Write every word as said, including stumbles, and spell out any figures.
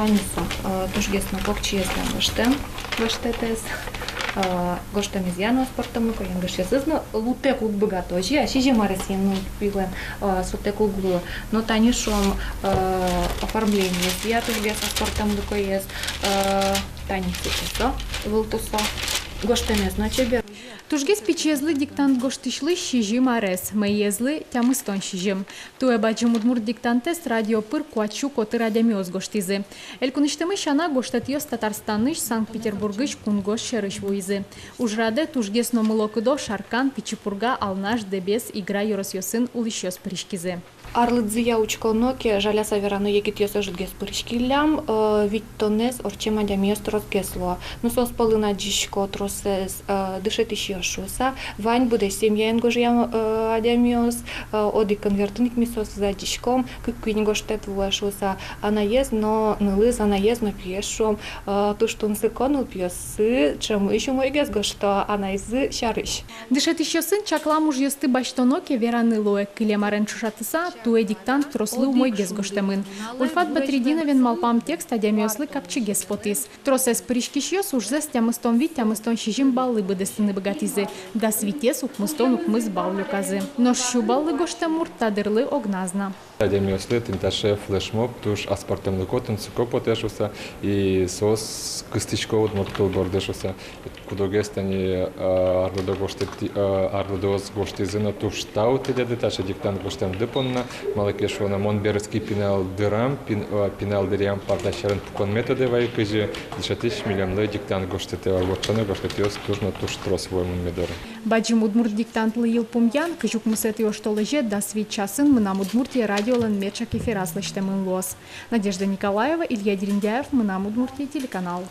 Тани со, э, тужгес но покчиеслэн гожтэм, гожтэтэз, э, гожтэмезъя но аспӧртэмлыко, янгышъёсыз но луытэк уг быгато озьы, а сизьым аресъем но пилэн, э, сотэк уг луы. Но тани шуом, э, оформлениезъя тужгес аспӧртэмлыкоез, э, тани сыӵе со, вылтусо, гожтэмез но чебер. Тужгес пичиезлы диктант гожтӥсьлы сизьым арес, мӧйыезлы тямыстон сизьым. Туэ бадӟым удмурт диктантэз радио пыр куать сю котыр адямиос гожтӥзы. Элькунысьтымы сяна, гожтэтъёс Татарстанысь, Санкт-Петербургысь кунгож сьӧрысь вуизы. Ужрадэ тужгес но мылокыдо Шаркан, Пичи Пурга, Алнаш, Дэбес, Игра ёросъёсын улӥсьёс пыриськизы. Арлыдзыя учконо ке, жаляса верано, егитъёс ӧжытгес пыриськиллям, э, витьтонэз ортчем адямиос тросгес луо. Но соос пӧлын адӟисько тросэз, э, дышетӥсьёс шуыса, вань быдэс семьяен гожъям, э, адямиос, э, одӥг конвертын ик ми соосыз адӟиськом, кык-куинь гожтэт вуэ шуыса, анаез но нылыз, анаез но пиез шуом, э, туж тунсыко, нылпиоссы ӵемысь умойгес гожто анайзы сярысь. Дышетӥсьёсын чаклам ужъёсты басьтоно ке, вераны луэ, кылем арен ӵошатыса, туэ диктант трослы умойгес гожтэмын. Ульфат Бадретдиновен малпам текст адямиослы капчигес потӥз. Тросэз пыриськисьёс ужзэс тямыстон вить-тямыстон сизьым баллы быдэстыны быгатӥзы, дас витез укмыстон укмыс балл люказы. Нош сю баллы гожтэм мурт та дырлы огназ на. Адямиослы тӥни таӵе флешмоб туж аспӧртэмлыко, тунсыко потэ шуыса, и соос кыстӥсько удмурт кыл борды шуыса. Кудогез тани, а, арлыдо гожтэтӥ-, а, арлыдоос гожтӥзы но, туж тау тӥледлы таӵе диктант гожтэмды понна. Малы ке шуоно, мон берытски пинал дырам, пин-, а, пинал дыръям парта сьӧрын пуконме тодэ вай, кызьы дышетӥсь милемлы диктант гожтэтэ вал. Вот тани гожтэтӥос туж но туж трос вуэмын ми доры. Бадӟым удмурт диктантлы йылпумъян кызь укмысэтӥ оштолэзе дас вить часын «Мынам Удмуртие» радиолэн меӵак эфираз лэсьтэмын луоз. Надежда Николаева, Илья Дерендяев, «Мынам Удмуртие» телеканал.